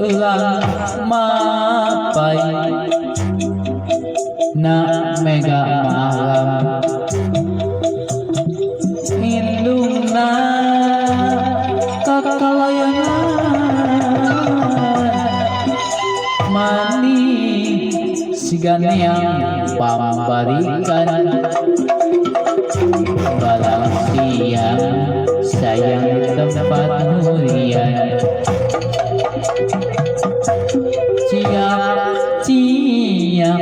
Elang mapai na mega malam indungna kakalayangan mani siga neang pambarikan balang siang sayang tempat hurian ciak ciak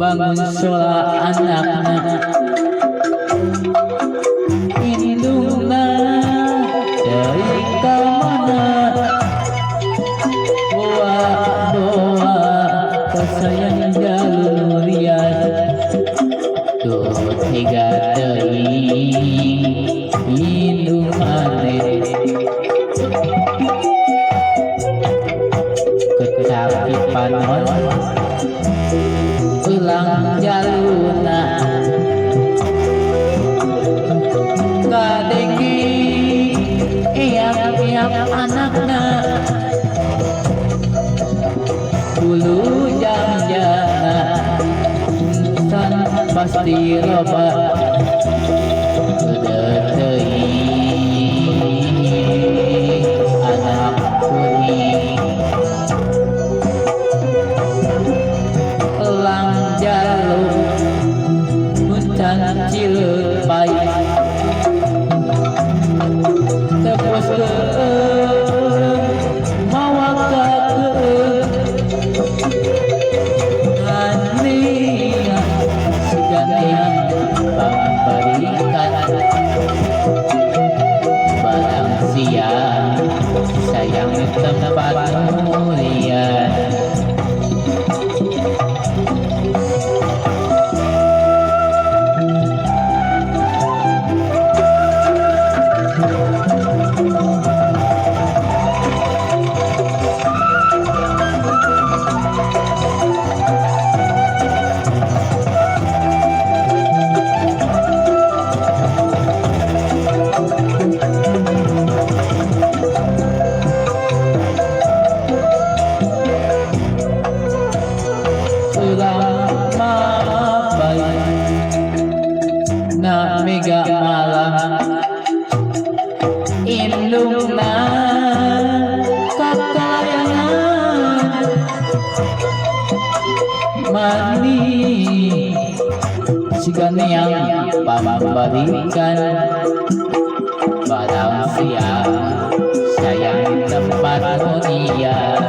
bangun sola anakna indungna dari ka mana boa boa kasayang jalur rias tuh tega teuing indung maneh kecapi panon ulang jaluna kadenge eak-eak anakna bulu jangjana insan pasti loba teuing anak kuring elang jaluk huncan cilepai tepus keung mawa ka keung ania siga neang pambarikan barang siang sayang tempat hurian. Ulang mapai na mega malam indungna kakayangan mani siga neang pambarikan barang siang sayang tempat hunian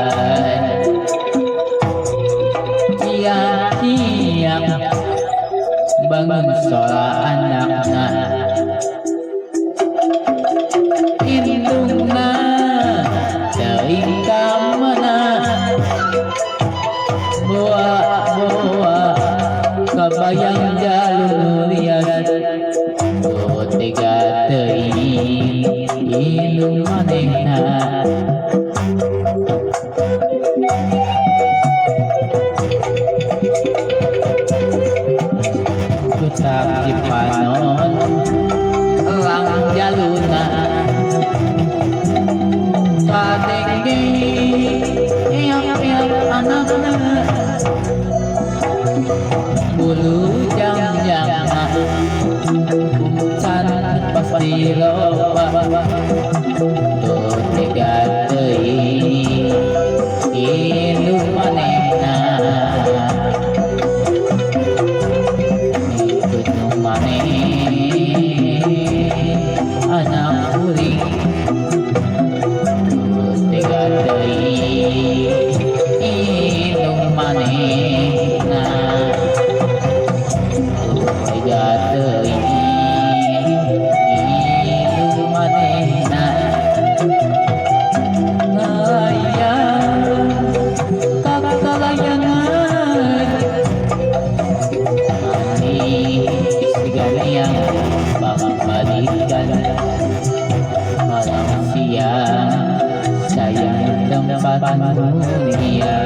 ciak-ciak bangun sola anakna indungna teuing ka mana boa-boa kabayang jalur rias tuh tega teuing indung manehna kucap di panon elang jaluna kadenge eak-eak anakna bulu jangjangna umpan pasti loba tuh tega teuing indung manehna ikut nu maneh anak kuring tuh tega teuing indung manehna tuh tega teuing indung. Pamajikan. Malam siang, sayang tempat mulia.